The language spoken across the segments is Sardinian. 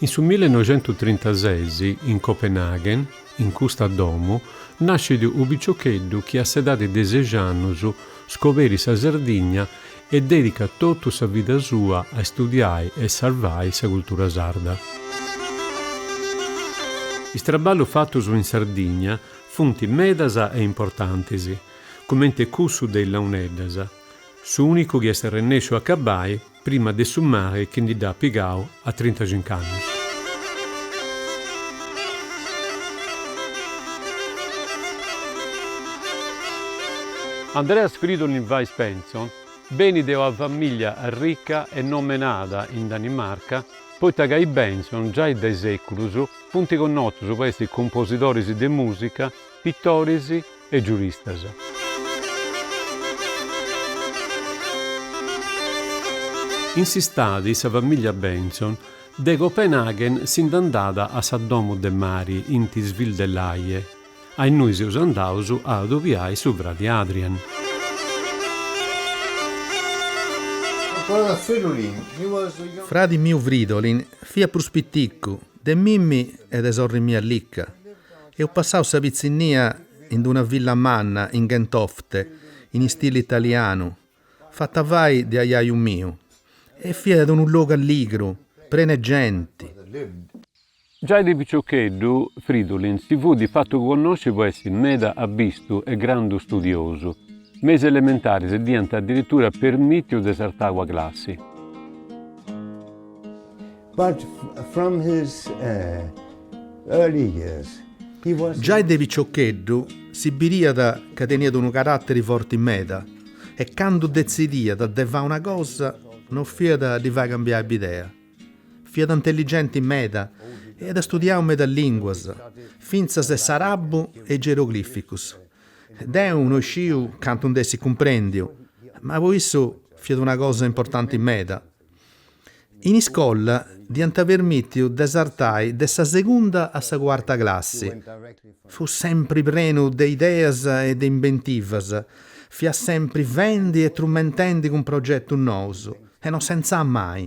In su millenoixentutrintases, in Copenaghen, in custa domu, nascit u' piciocheddu chi a s'edadi de sexi annus scoberit sa Sardigna e dedicat totu sa vida sua a studiai e sarvai sa cultura sarda. Is traballus fatus in Sardigna funt medas e importantis, cumenti cussu de is launeddas, s'ùnicu chi est arrennèsciu a acabai prima de su mari chi ndi dd'at pigau a trintacinc'annus. Andreas Fridolin Weis Bengtsson benit de una famìllia arrica e nomenada in Danimarca poita ca is Bengtsson giai dae sèculus funt connotus po essi cumposidoris de mùsica, pitoris e giuristas. In s'istadi sa famìllia Bengtsson de Copenaghen si nd'andat a sa domu de mari in Tisvildeleje, a innui seus andaus a adobiai su fradi Adrian. Fradi miu Fridolin fiat prus piticu de mimmi e de sorri mia Lica. Eus passau sa pitzinnia in d'una villa manna in Gentofte, in istili italianu, fata fai de ajaju miu. E fiat unu logu alligru, prenu 'e genti. Giai de piciocheddu, Fridolin si fut fatu connosci po essi meda abistu e grandu studiosu. Me is elementaris dd'iant adiritura permìtiu de sartai una classi. But from his early years he was. Giai de piciocheddu si biriat ca teniat unu caràteri forti meda e candu detzidiat de fai una cosa no fiat a ddi fai cambiai bidea. Fiat intelligenti meda e iat studiau meda lìnguas, fintzas e s'arabu e is geroglìficus. Deu no isciu cantu nd'essi cumprèndiu, ma po issu fiat una cosa importanti meda. In iscola dd'iant permìtiu de sartai de sa segunda a sa cuarta classi. Fut sempri prenu de ideas e de imbentivas, fiat sempri fendi e trumentendi cun progetus nous e non sentzàt mai.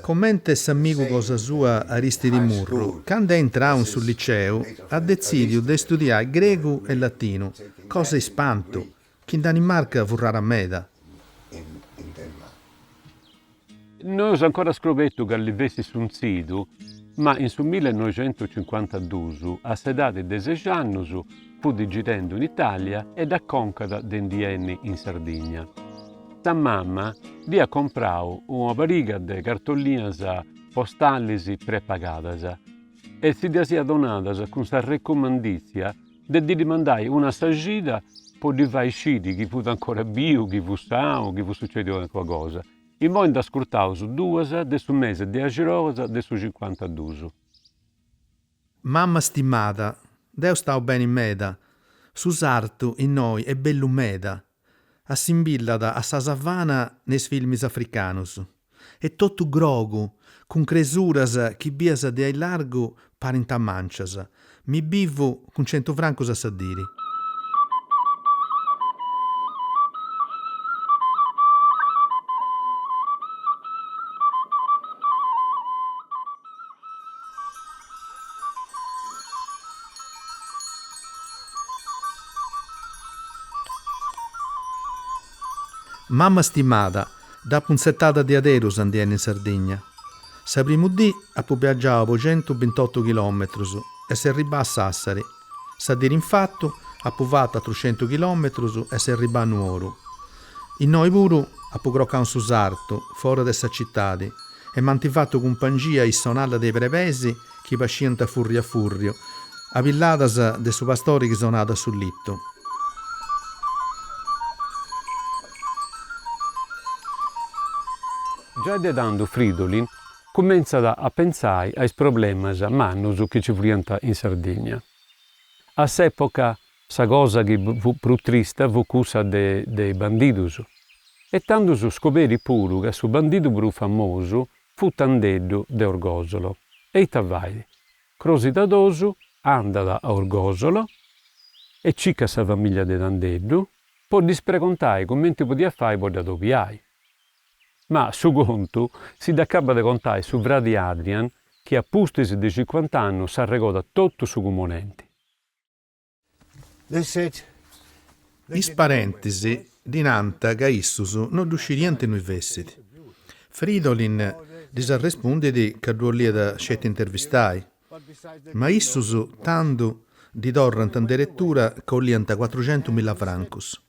Comente s'amigu cosa sua Aristidi Murru, candu est intrau in su liceu at detzìdiu de istudiai gregu e latinu, cosa 'e ispantu, chi in Danimarca fut rara meda. No eus ancora scrobetu calli fessit s'untzidu, ma in su millenoixentucincuantaduus, a s'edadi de sexi annus, fut girendu in Italia e dd'aconcat de ndi 'enni in Sardigna. Sa mama dd'iat comprau una pariga de cartollinas postalis prepagadas e si ddas iat donadas cun sa recumandìtzia de ddi mandai una sa cida po ddi fai sciri chi fut ancora biu, chi fut sanu, chi fut sucediu calincuna cosa. Immoi nd'ascurtaus duas de su mesi de axroxa de su cincuantaduus. Mamma stimada, deu stau beni meda, su sartu innoi est bellu meda, assimbillat a sa savana ne is filmis africanus. Est totu grogu, cun cresuras chi bias de aillargu parint a mancias. Mi bivu cun centu francus a sa diri. Mamma stimada, dd'apu inzetada diaderus a ndi 'enni in Sardigna. Sa primu dì apu biagiau po centubintotu chilometrus e seu erribà a Sassari. Sa diri infatu apu fatu atrus centu chilometrus e seu erribà a Nuoru. Innoi puru apu crocau in su sartu, fora de sa citadi, e m'ant fatu cumpangia is sonallas de brebeis chi pasciant furriu a furriu, apilladas de su pastori chi sonàt su litu. Giai de tandu Fridolin cumentzat a pentzai a is problemas mannus chi ci furiant in Sardigna. A s'epoca sa cosa chi fut prus trista fut cussa de de is bandidus e tandus scoberit puru ca su bandidu prus famosu fut Tandeddu de Orgosolo. E ita fait? Crosit a dosu, andat a Orgosolo e cicat sa familia de Tandeddu. po ddis pregontai cumenti podiat fai po dd'adobiai. Ma su contu si dd'acabat de contai su fradi Adrian chi a pustis de cincuant'annus s'arregodat totu su cumonenti. Is parentis ddi nant ca issus no ddu sciriant innui fessit. Fridolin ddis arrespundit ca ddu 'oliat sceti intervistai, ma issus tandu ddi torrant in deretura ca 'oliant cuatruxentumilla francus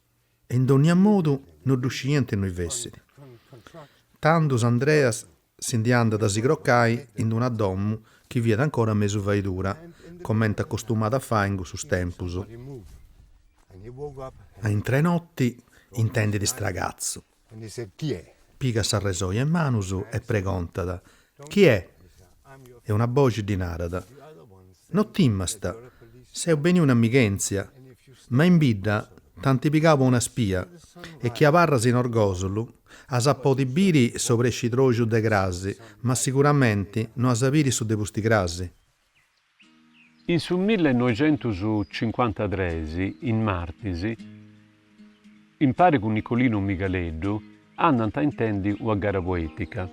e in dònnia modu no ddu sciriant innui fessit. Tandus Andreas Si ndi andat a si crocai in una domu chi fiat ancora a mesu faidura, comente acostumàt a fai in cussus tempus. A intr'e noti intendit stragatzu. Pigat s'arresoja in manus e pregontat, Chi est? E una boxi ddi narat, No timast, seu beniu in amighèntzia, ma in bidda t'ant pigau po una spia e chi abarras in Orgosolu As a podi biri s'obrescidroxu de crasi, ma siguramenti no as a biri su de pusticrasi. In su millenoixentuscincuantatres, in martis, impari cun Nicolinu Migaleddu, andant a intendi ua gara poetica.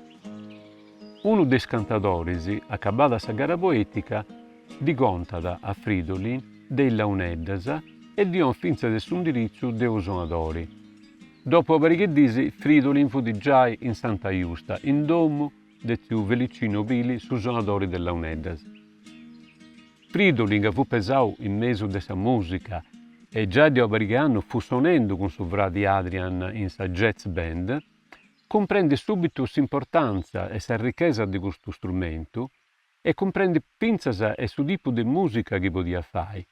Unu de is cantadoris, acabada sa gara poetica, ddi contat a Fridolin de is launeddas e ddi 'onat fintzas s'indiritzu de unu sonadori. Dopu una pariga 'e dis, Fridolin fut giai in Santa Justa, in domu de tziu Felicino Pili, su sonadori de launeddas. Fridolin, ca fut pesau in mesu de sa musica e giai de una pariga 'e annus fut sonendu cun su fradi Adrian in sa jazz band, cumprendit subitu s'importantza e s'arrichesa de custu strumentu e cumprendit fintzas e su tipu de musica chi podiat fai.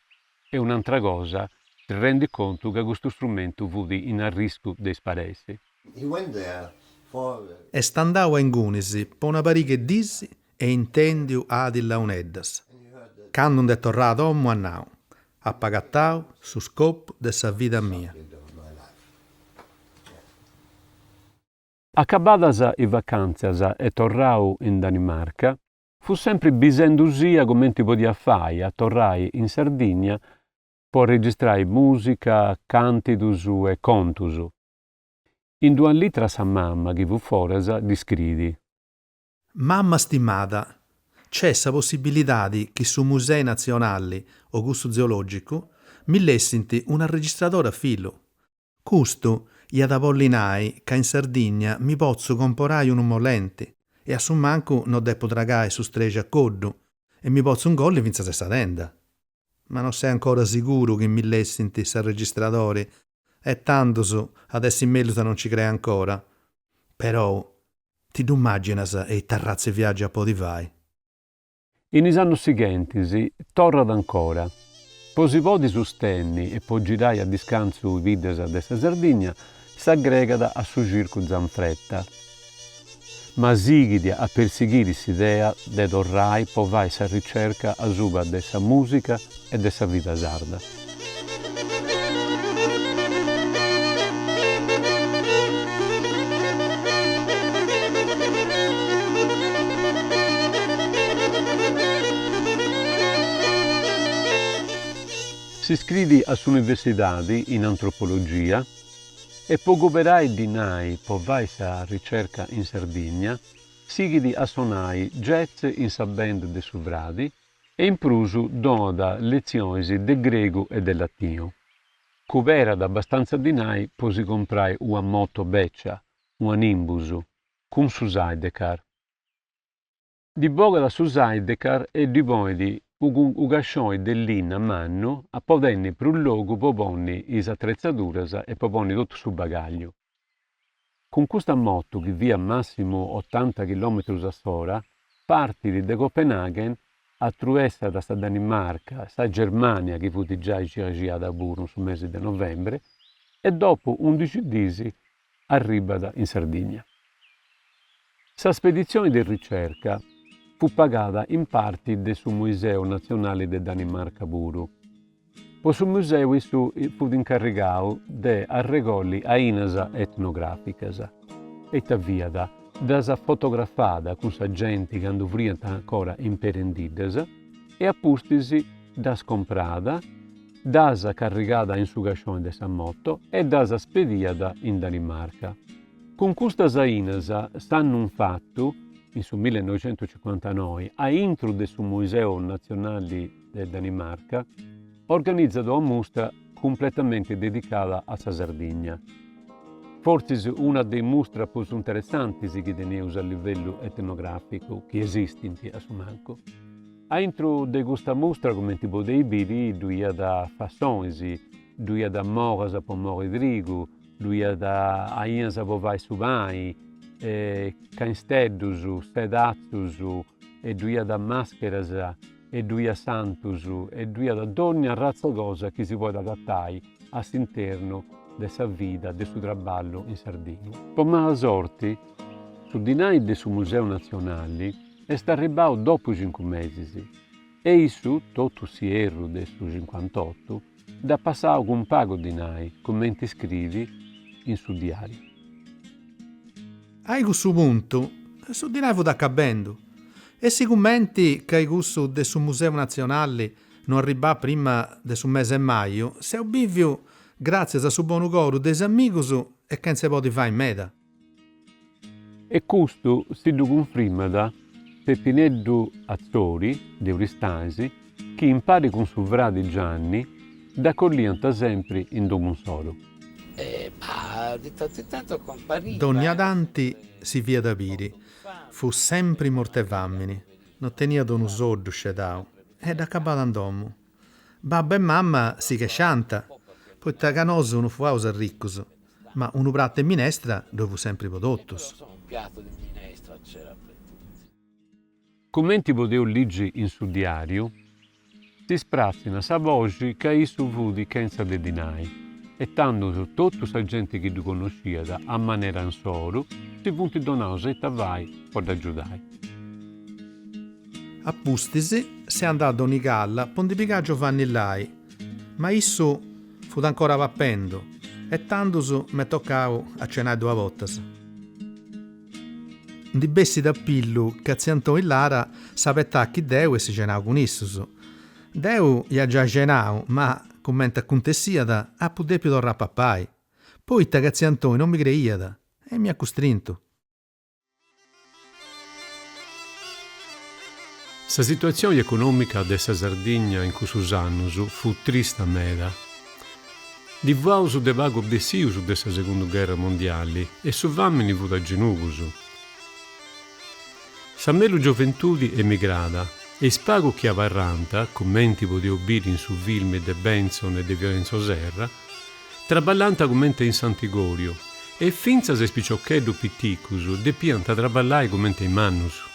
E un'antra cosa, si rendit contu ca custu strumentu fut in arriscu de isparessi. Est andau a ingunis po una pariga 'e dis e intendiu at is launeddas. Candu nd'est torrau a domu at nau, Apu agatau su scopu de sa vida mia. Acabadas is vacàntzias e torrau in Danimarca, fut sempri bisendusia cumenti podiat fai a torrai in Sardigna po arregistrai mùsica, càntidus e contus. In d'una litra a sa mama, chi fut foras, ddi scriit. Mama stimada, c'est sa possibilidadi chi su Musei Natzionali o cussu Zeològicu mi lessint un'arregistradori a filu. Custu iat a bolli nai ca in Sardigna mi potzu comporai unu molenti e a su mancu no depu tragai su strexu a coddu e mi potzu ingolli fintzas e sa tenda. Ma no seu ancora siguru chi mi lessint s'arregistradori e tandus at essi mellus a no nci crei ancora. Perou, ti ddu immàginas e ita arratza 'e viàgiu a podi fai? In is annus sighentis torrat ancora. Po si podi sustenni e po girai a discantzu is biddas de sa Sardigna s'aggregat a su Circu Zanfretta. Ma sighit a persighiri s'idea de torrai po fai sa ricerca asuba de sa mùsica e de sa vida sarda. S'iscriit a s'Universidadi in Antropologia e po cuberai dinai po fai sa ricerca in Sardigna sighit a sonai jazz in sa band de su fradi e in prus donat letzionis de gregu e de latinu. Cuberat abbastanza dinai po si comprai ua moto bècia, ua Nimbus, cun su sidecar. Ndi bogat su sidecar e ddi ponit u cascioni de linna mannu a po tenni prus logu po ponni is atretzaduras e po ponni totu su bagàgliu. Cun custa moto chi fiat màssimu otanta chilòmetrus a s'ora, partit de Copenaghen, atruessat sa Danimarca, sa Germània chi fut giai xraxiada puru in su mesi de novembre, e dopu undixi dis arribat in Sardigna. Sa speditzioni de ricerca fut pagada in parti de su Museu Natzionali de Danimarca puru. Po su museu issu fut incarrigau de arregolli ainas etnogràficas. E ita fiat? Ddas fotografàt cun sa genti candu furiant ancora imperendiddas e a pustis ddas compràt. Ddas carrigàt in su cascioni de sa moto e ddas spediat in Danimarca. Cun custas ainas, s'annu infatu, in su millenoixentucincuantanoi, a intru de su Museu Natzionali de Danimarca, organizat una mustra cumpletamenti dedicada a sa Sardigna. Fortzis una de is mustras prus interessantis chi teneus a livellu etnogràficu, chi esistint a su mancu. A intru de custa mustra, cumenti podeis biri, ddu iat fassonis, ddu iat mogas po mogi trigu, ddu iat ainas po fai su pani, canisteddus, sedatzus, e ddu iat mascheras, e ddu iat santus, e ddu iat dònnia arratza cosa chi si podit agatai a s'internu de sa vida de su traballu in Sardigna. Po mala sorti, su dinai de su Museu Natzionali est arribau dopu cincu mesis e issu, totu s'ierru de su cincuantotu, dd'at passau cun pagu dinai, cumenti scriit in su diàriu. A cussu puntu su dinai fut acabendu e sigumenti ca cussu de su Museu Natzionali no arribàt prima de su mese 'e maju, seu bìviu gràtzias a su bonu coru de is amigus e chentze podi fai meda. E custu si ddu cunfrimat Pepineddu Atzori de Oristanis chi impari cun su fradi Gianni dd'acolliant sempri in domu insoru. Dònnia tanti si fiat biri, fut sempri mortu 'e fàmini, no teniat unu soddu scedau e dd'acabàt in domu. Babbu e mamma si chesciant, poita ca nosu no fuaus arricus, ma unu pratu 'e minestra ddoi fut sempri po totus. Cumenti podeus ligi in su diàriu, si spratzinat sa boxi ca issu fut chentza de dinai e tandus totu sa genti chi ddu connosciat a manera insoru si funt donaus a ita fai po dd'agiudai. A pustis seu andau a Donigalla po ndi pigai a Giovanni Lai, ma issu fut ancora papendu e tandus m'est tocau a cenai duas bortas. Ndi bessit a pillu ca tziu Antoni Lara s'abetat chi deu essi cenau cun issus. Deu ia giai cenau, ma, cumenti acuntessiat, apu depiu torrai a papai, poita ca tziu Antoni non mi creiat e m'iat custrintu. Sa situatzioni econòmica de sa Sardigna in cussus annus fut trista meda. Ndi fuaus de pagu bessius de sa segundu gherra mondiali e su fàmini fut a genugus. Sa mellus gioventudi emigrada e is pagu chi abarrant, cumenti podeus biri in su filmi de Bentzon e de Fiorenzo Serra, Traballànt cumenti in s'antigòriu e fintzas is piciocheddus piticus depiant traballai cumenti is mannus.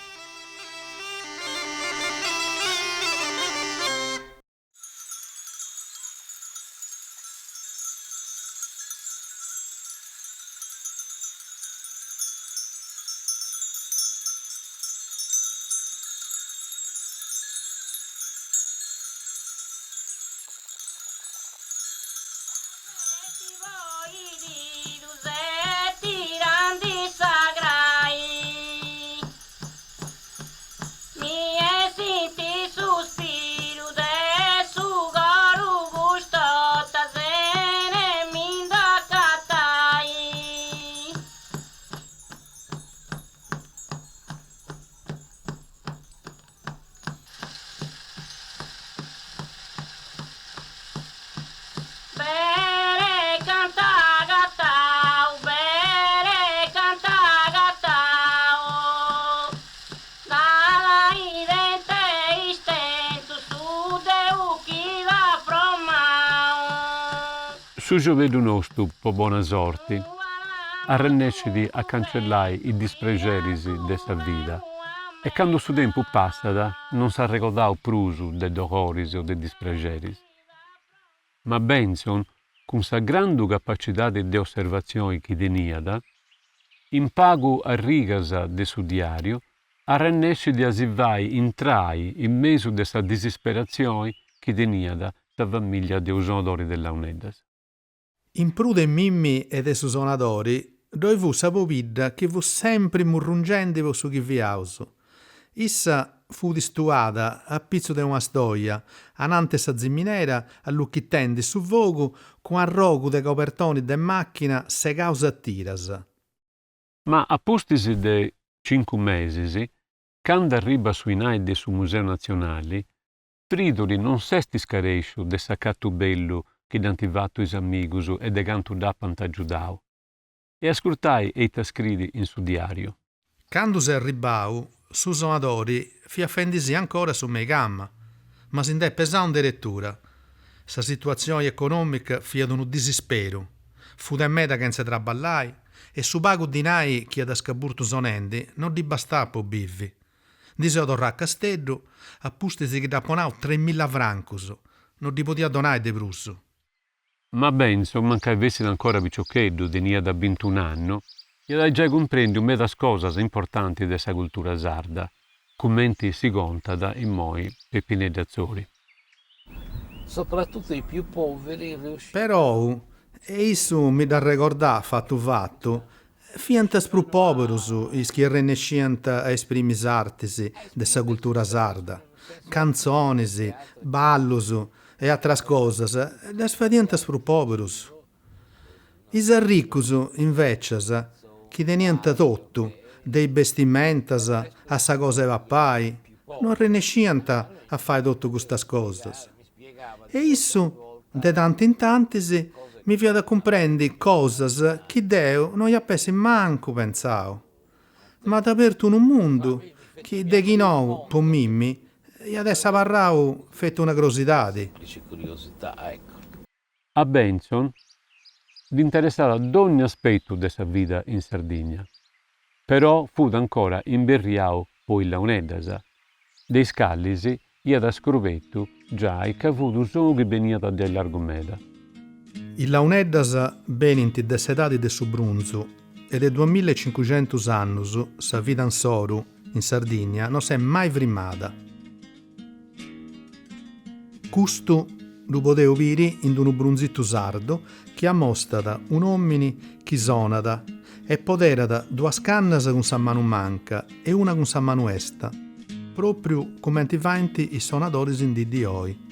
Su giobeddu nostu, po bona sorti, arrennescit a cancellai is disprexeris de sa vida e candu su tempus passat non s'arregodaus prus de dogoris o de disprexeris. Ma Bentzon, cun sa grandu capacidadi de osservatzioni chi teniat, in pagu arrigas de su diàriu arrennescit a si fai intrai in mesu de sa disisperatzioni chi teniat sa famìllia de u sonadori de launeddas. In prus de mimmi e de su sonadori, ddoi fut sa pobidda chi fut sempri murrungendi po su chi fiaus. Issa fut stuada a pitzu de una stoja, ananti 'e sa ziminera, alluchitendi su fogu cun arrogu de cobertonis de machina segaus a tiras. Ma a pustis de cincu mesis, candu arribat su 'inai de su Museu Natzionali, Fridoli non s'est scarèsciu de s'acatu bellu chi dd'ant fatu is amigus e de cantu dd'apant agiudau. E ascurtai eita scriit in su diàriu. Candu seu arribau, su sonadori fiat fendisì ancora su meigama, ma si nd'est pesau in deretura. Sa situatzioni econòmica fiat unu disisperu. Fut de meda chentza traballai e su pagu dinai chi iat scaburtu sonendi no ddi bastàt po bivi. Ndi seu torrau a Casteddu a pustis chi dd'apo 'onau tremilla francus, no ddi podia donai de prus. Ma Bentzon, mancai fessit ancora piciocheddu, teniat bintun'annu, iat giai cumprendiu medas cosas importantis de sa cultura sarda, cumenti si contat immoi Pepineddu Atzori. Soprattutto i più poveri riuscivano. Perou, e issu mi dd'arregordat fatu fatu, fiant is prus poberus is chi arrennesciant a esprimi is artis de sa cultura sarda, cantzonis, ballus e atras cosas ddas fadiant is prus poberus. Is arricus, invecias, chi teniant totu, de is bestimentas a sa cosa 'e papai, no arrennesciant a fai totu custas cosas. E issu, de tanti in tantis, mi fiat cumprendi cosas chi deu no ia ap'essi mancu pentzau. M'at abertu unu mundu chi, de chi nou, po mimmi, iat essi abarrau feti una crosidadi. A Bentzon dd'interessat dogna aspetu de sa vida in Sardigna, però fut ancora imberriau po is launeddas, de is callis iat scrubetu giai ca fut unu sonu chi beniat de allargu meda. Is launeddas benint de s'edadi de su brunzu e de duamilla e cincuxentus annus sa vida insoru in Sardigna no s'est mai frimada. Custu ddu podeus biri in unu brunzitu sardu chi amostat un'òmini chi sonat e poderat duas cannas cun sa manu manca e una cun sa manu esta, pròpriu cumenti faint is sonadoris in dì di oi.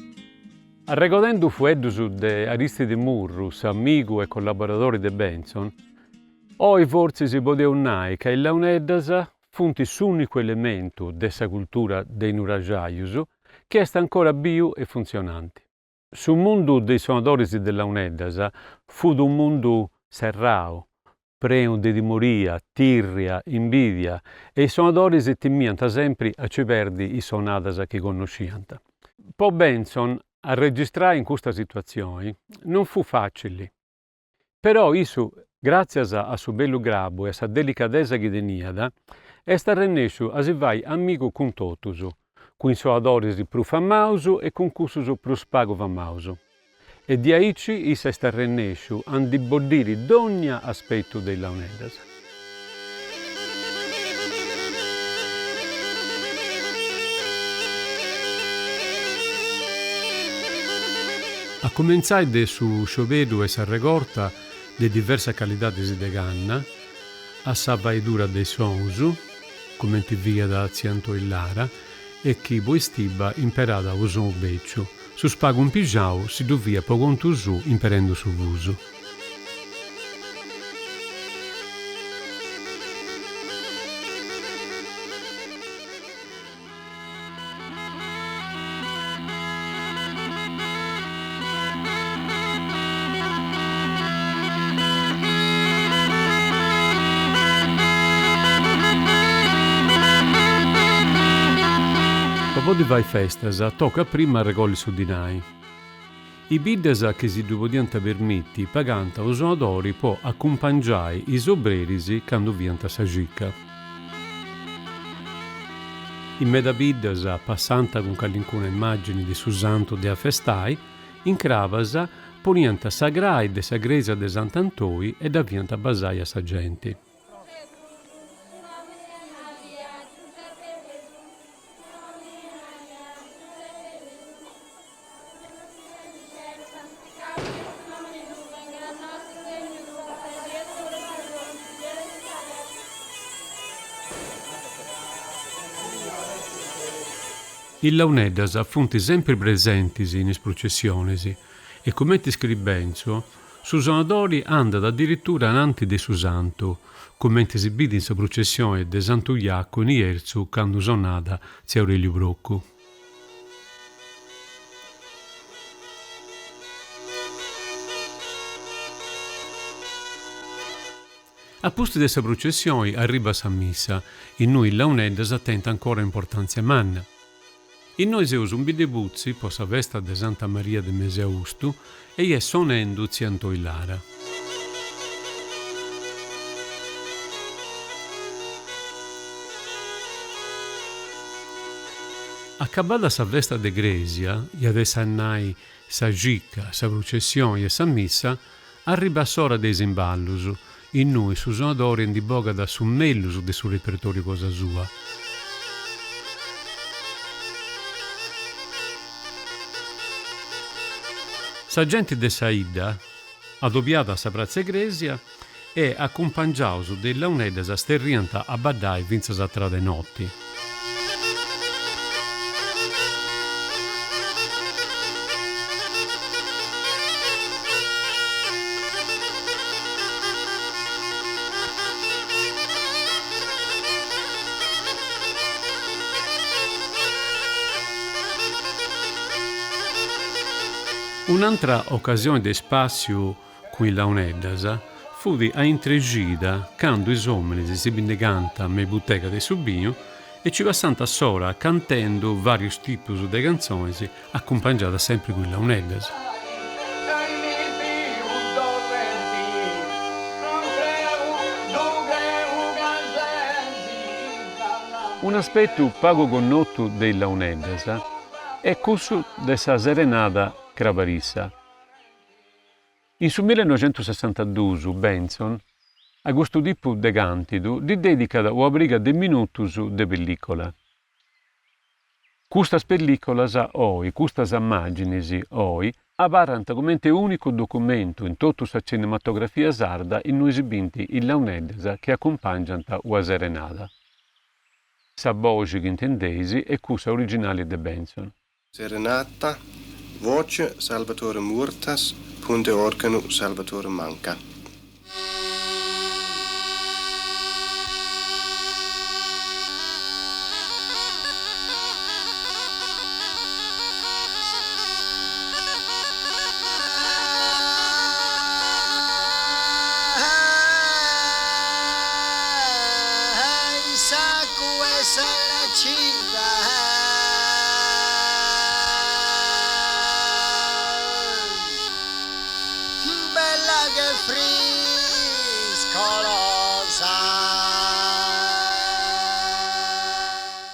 Arregodendu fueddus de Aristide Murru, s'amigu e collaboradori de Bentzon, oi fortzis podeus nai ca is launeddas funt s'ùnicu elementu de sa cultura de is nuraxajus chi est ancora biu e funtzionanti. Su mundu de is sonadoris de launeddas fut unu mundu serrau, prenu de timoria, tirria, imbidia e is sonadoris timiant sempri a ci perdi is sonadas chi connosciant. Po Bentzon a registrai in custa situatzioni non fut facili. Però issu, gràtzias a su bellu grabu e a sa delicadesa chi teniat, est arrennèsciu a si fai amigu cun totus, cun is sonadoris prus famaus e cun cussus prus pagu famaus. E diaici issu est arrennèsciu a ndi boddiri dònnia aspetu de is launeddas. A cumentzai de su scioberu e s'arregorta de diversas calidadis de canna, a sa faidura de is sonus, cumenti fiat tzia Antoi Lara, e chi po istiba imperàt unu sonu bèciu, su spagu impixau si ddu fiat po contu suu imperendu su fusu. Po podi fai festas tocat prima arregolli su dinai. Is biddas chi si ddu podiant permiti pagant unu sonadori po acumpangiai is obreris candu fiant a sa circa. In meda biddas passant cun calincuna immàgini de su santu de afestai, in Crabas poniant sa crai de sa crèsia de Sant'Antoi e dda fiant basai a sa genti. Is launeddas funt sempri presentis in is prucessionis e cumenti scriit Benzo, su sonadori andat adiritura ananti de su santu, cumenti si bit in sa prucessioni de Santu Jacu in Jerzu candu sonat Tziu Aureliu Procu. A pustis de sa prucessioni arribat sa missa, innui is launeddas tenint ancora importantzia manna. Innoi seus in Biddeputzi po sa festa de Santa Maria de Meseaustu e est sonendu Tziu Antoi Lara. Acabada sa festa de crèsia, iat essi a nai sa cica, sa prucessioni e sa missa, Arribat s'ora de is imballus, innui su sonadori ndi bogat su mellus de su repertòriu cosa sua. Sa genti de sa 'idda, adobiada a sa pratza 'e crèsia e acumpangiaus de is launeddas sterriant a baddai fintzas a trad e noti. Un'antra ocasioni de spàssiu cun is launeddas fut a intre cida candu is ominis si pinnigànt me is butegas de su binu e ci passànt s'ora cantendu varius tipus de cantzonis acumpangiadas sempri cun is launeddas. Un'aspetu pagu connotu de is launeddas est cussu de sa serenada crabarissa. In su millenoixentusessantaduus Bentzon a custu tipu de càntidu ddi dèdicat ua pariga de minutus de pellìcola. Custas pellìcolas oi, custas màginis oi, abarrant comente ùnicu documentu in totu sa cinematografia sarda innui si bint is launeddas chi acumpàngiant ua serenada. Sa boxi chi intendeis est cussa originali de Bentzon. Serenata, voce Salvatore Murtas, punte organu Salvatore Manca.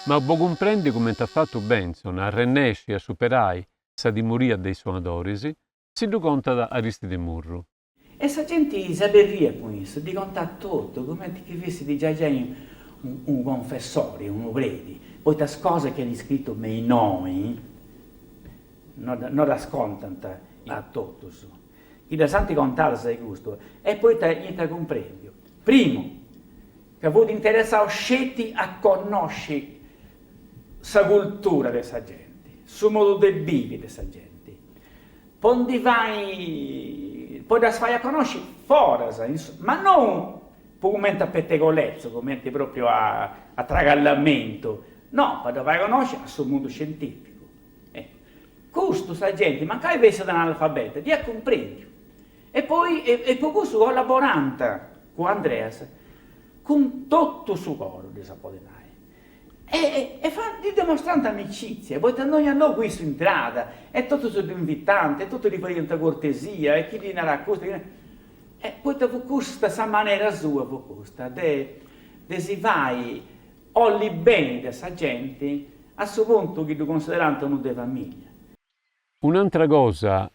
Ma po cumprendi cumenti at fatu Bentzon a arrennesci a superai sa timoria de is sonadoris, si ddu contat Aristide Murru. E sa genti s'aberriat cun issu, ddi contàt totu, cumenti chi fessit giai giai unu confessori, unu predi, poita is cosas chi at scritu me innoi no no ddas contant a totus, chi ddas ant contadas e custu est poita iant cumprendiu, primu, ca fut interessau sceti a connosci sa cultura de sa genti, su modu de bivi de sa genti, Po ndi fai, po ddas fai a connosci foras, ma non po cumenti a pettegolezzo, cumenti propriu a a tragallamentu, no, po dda fai a connosci a su mundu scientificu. Eccu, custu sa genti, mancai fessat analfabeta, dd'iat cumprendiu. E poi, e po cussu collaborant cun Andreas cun totu su coru, ddis a podi nai. E e fa ddi dimostrant amicizia, poita in dogna logu issu intrat e totus ddu invitant e totus ddi fadiant cortesia e chi ddi narat custu e chi e poita fut custa sa manera sua fut custa de de si fai 'olli beni de sa genti a su puntu chi ddu considerant unu de familia. Un'antra cosa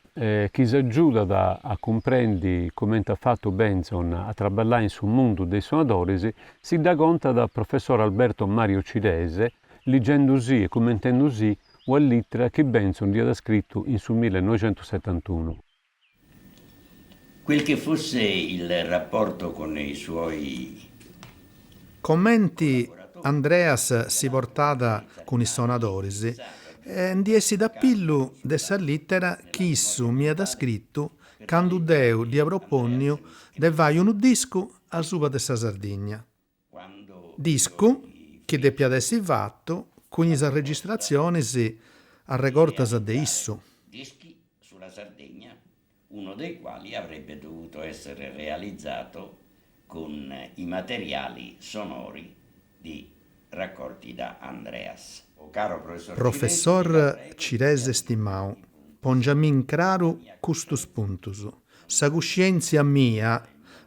chi s'agiudat a cumprendi cumenti at fatu Bentzon a traballai in su mundu de is sonadoris si dda contat professor Alberto Mario Cirese ligendusì e cummentendusì ua litra chi Bentzon dd'iat scritu in su millenoixentusetantunu. Quel che fosse il rapporto con i suoi Comenti Andreas si portàt cun is sonadoris ndi essit a pillu de sa lìtera chi issu m'iat scritu candu deu dd'ia propònniu de fai unu discu asuba de sa Sardigna. Discu chi depiat essi fatu cun is arregistratzionis arregortas de issu. Sulla Sardegna, uno dei quali avrebbe dovuto essere realizzato con i materiali sonori di raccolti da Andreas. Caro professor Professor Cirese stimau, pongiamì in craru custus puntus, sa cuscièntzia mia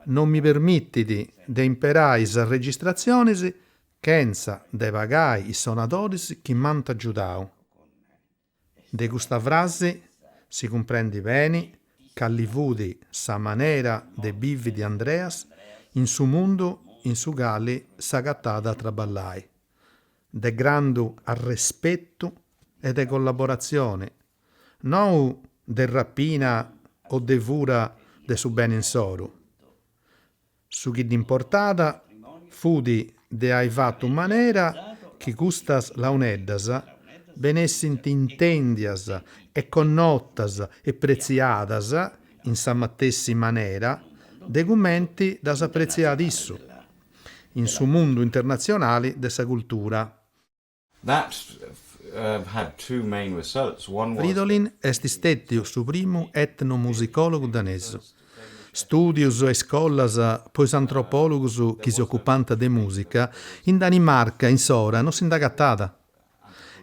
non mi permitit de imperai is arregistratzionis chentza de pagai is sonadoris chi m'ant agiudau. De custa frasi si cumprendit beni cali fut sa manera de bivi de Andreas in su mundu in su cali s'agatàt a traballai, de grandu arrespetu e de collaboratzioni, no de rapina o de fura de su beni insoru. Su chi dd'importàt fut de ai fatu in manera chi custas launeddas benessint intèndias e connotas e pretziadas in sa matessi manera de cumenti ddas apretziàt issu in su mundu internatzionali de sa cultura. That had two main results, one was. Fridolin est stètiu su primu etnomusicòlogu danesu. Stùdius e iscolas po is antropòlogus chi si ocupant de mùsica in Danimarca in s'ora non si nd'agatàt.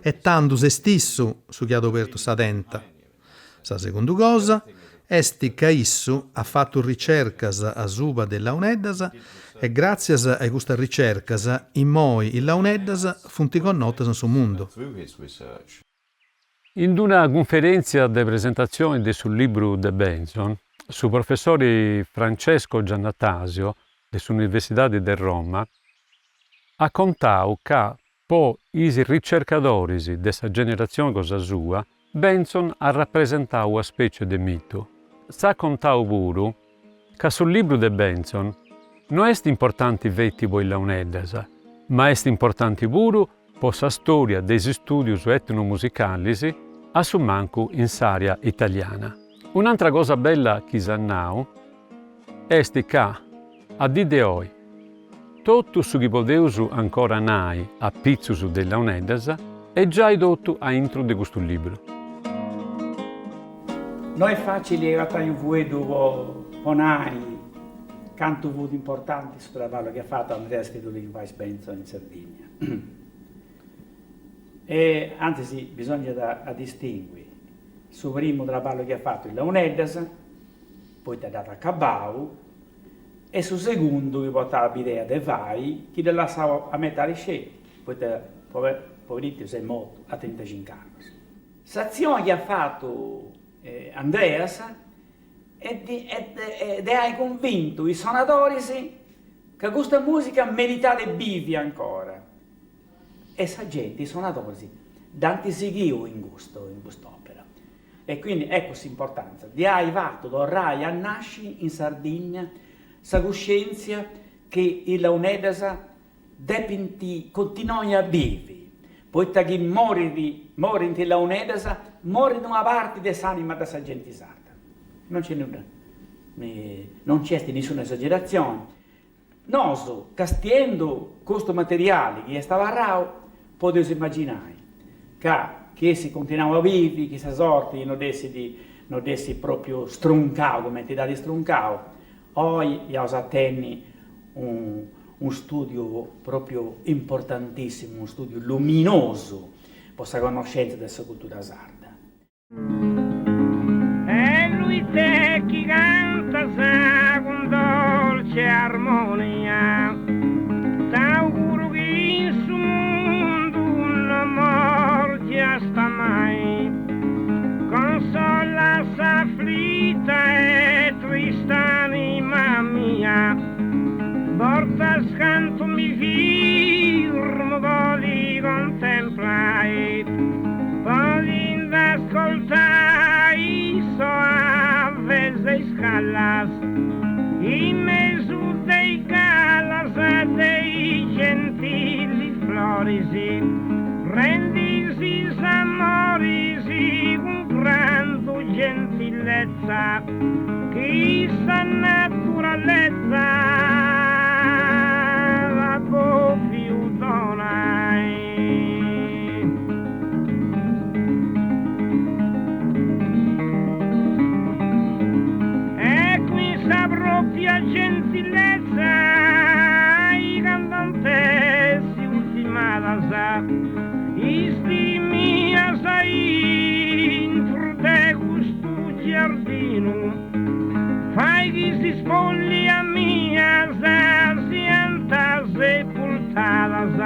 E tandus est issu su chi at obertu sa tenta. Sa segundu cosa est ca issu at fatu ricercas asuba de is launeddas e gràtzias a custas ricercas immoi is launeddas funt connotas in su mundu. In d'una cunferèntzia de presentatzioni de su libru de Bentzon, su professori Francesco Giannattasio de s'Universidadi de Roma at contau ca Po is ricercadoris de sa generatzioni cosa sua, Bentzon at rapresentau ua spècie de mitu. S'at contau puru ca su libru de Bentzon no est importanti feti po is launeddas, ma est importanti puru po sa stòria de is stùdius etnomusicalis, a su mancu in s'àrea italiana. Un'antra cosa bella chi s'at nau est ca, a dì de oi, Totu su chi podeus ancora nai a pitzus de is launeddas est giai totu a intru de custu libru. No est facili agatai unu fueddu po nai cantu fut importanti su traballu chi at fatu Andreas Fridolin Weis Bentzon in Sardigna. E antzis bisongiat a distingui su primu traballu chi at fatu is launeddas, poita dd'at acabau, e su segundu chi portàt bidea de fai, chi dd'at lassau a metadi sceti, poita poberittu s'est mortu a trintacinc'annus. S'atzioni chi at fatu Andreas est de ai cunvintu is sonadoris ca custa musica meritàt de bivi ancora e sa genti, is sonadoris, dd'ant sighiu in custu, in cust'opera. E quindi ecco s'importanza de ai fatu torrai a nasci in Sardigna sa cuscientzia chi is launeddas depint continuai a bivi, poita chi morit morint is launeddas morit una parti de s'anima de sa genti sarda. Non nc'est nudda, non nc'est nissuna esageratzioni. Nosu, castiendu custu materiali chi est abarrau, podeus imaginai ca chi essit continuau a bivi, chi sa sorti no dd'essit no dd'essit propriu struncau cumenti dd'at struncau, oi iaus a tenni unu studiu propriu importantissimu, unu studiu luminosu po sa connoscentzia de sa cultura sarda. E lui te chi cantas cun dolce armonia T'auguro chi in su mundu no morgiast mai Consola s'aflita e trist'anima mia Bortas cantu mi firmo po ti contemplai Po tind'ascoltai soaves iscallas In mesu de is galas. gentilezza chi sa naturalezza t'at bòfiu donai. E cun sa pròpia gentilezza i candu ant essi ultimadas is diis mias aintru de custu giardinu, fai chi is spòllias mias siant sepultadas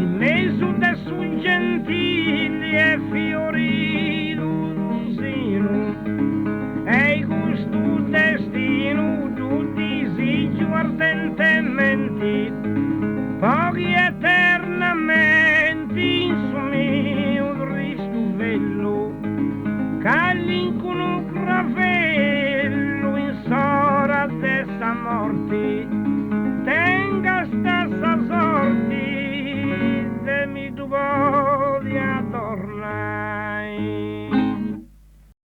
in mesu de su gentili e fioridu sinu. Ei custu destinu ddu disìgiu ardentementi, po chi eternamenti in su miu tristu vellu calincunu gravellu in s'ora de sa morti.